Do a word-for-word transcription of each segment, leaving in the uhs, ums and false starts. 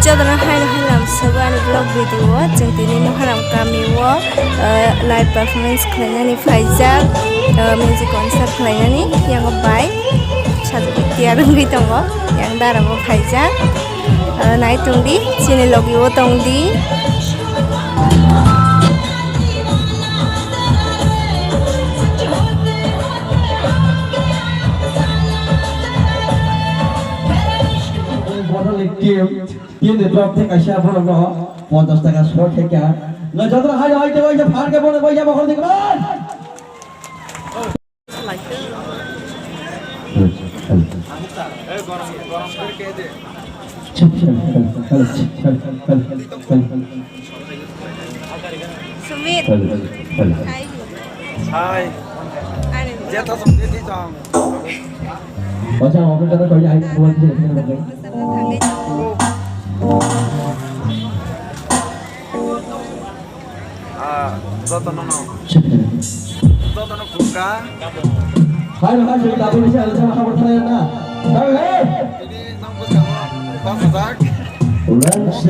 Jotono haino hai lamsogo ani vlog video o, chwng tini Muharam kami o, eh, live performance khlainani phaijak, eh, music concert khlainani, yango bai sajagwi tiyar wngwi tongo, yang dara bo phaijak, eh, nai tongdi, chini logi o tongdi. Bottle team, team ni block thek kaisa borok no ponchash taka sot thek ya. Ngai jotra hai hai te waisa phar ke bono waisa bokhor dik bai. Sumit. Hello, hello. Hai. Hai. Ani. Jeta song, jeti song. Baca, mau kita kau yang buat dia, dia pakai. Ah, joto no no. Joto no kuka. Hai, hai, hai, tapi bisa ada sama kabar saya na. Hai, hai. Ini nang bus kamu pas masak. Ulang lagi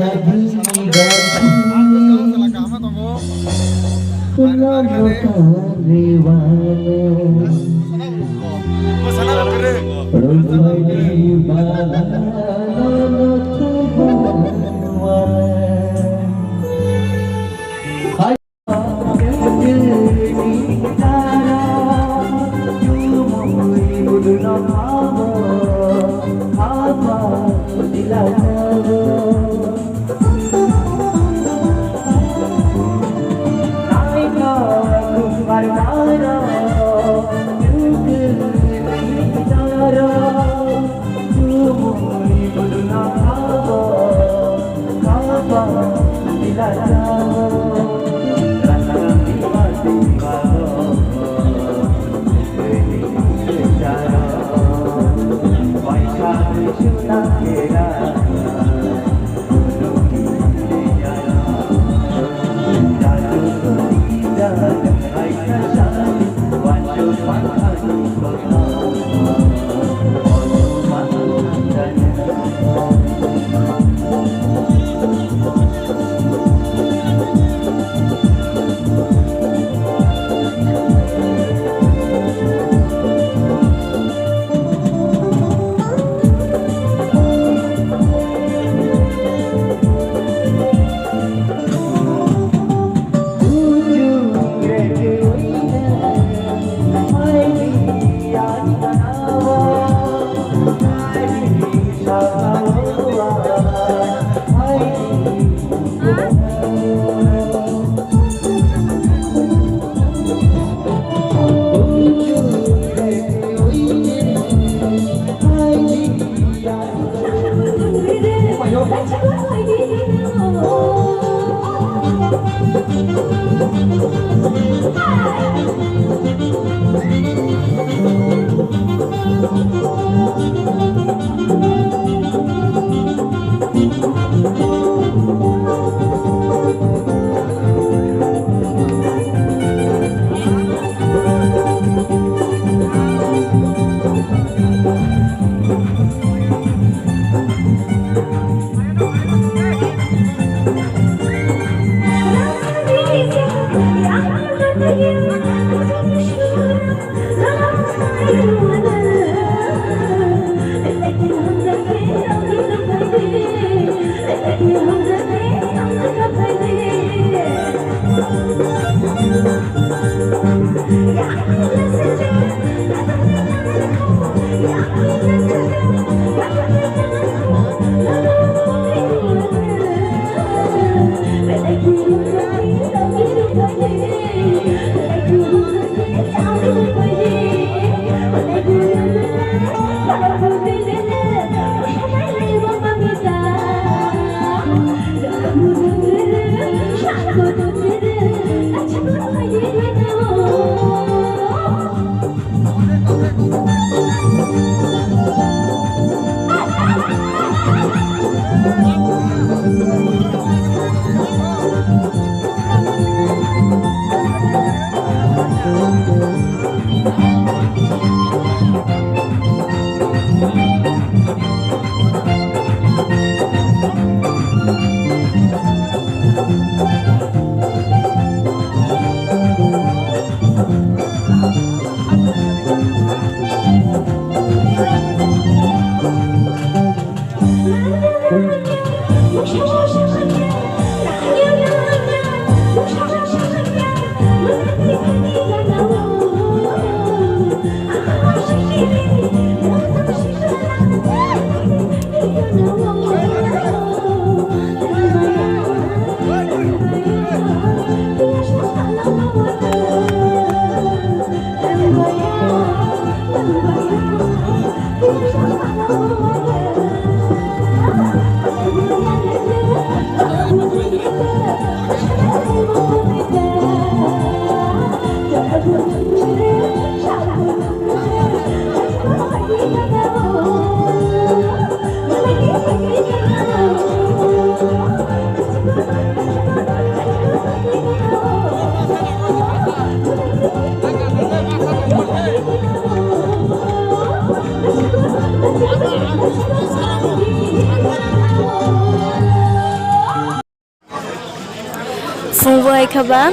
dan Phungbo ai kha ba,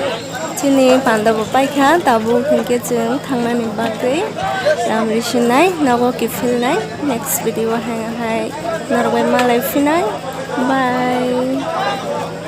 chini panda bo pai kha, tabuk hinkhe chwng thangnani bagwi lam risinai, nogo kiphilnai, next video hai hai norok bai malai phinai, bye.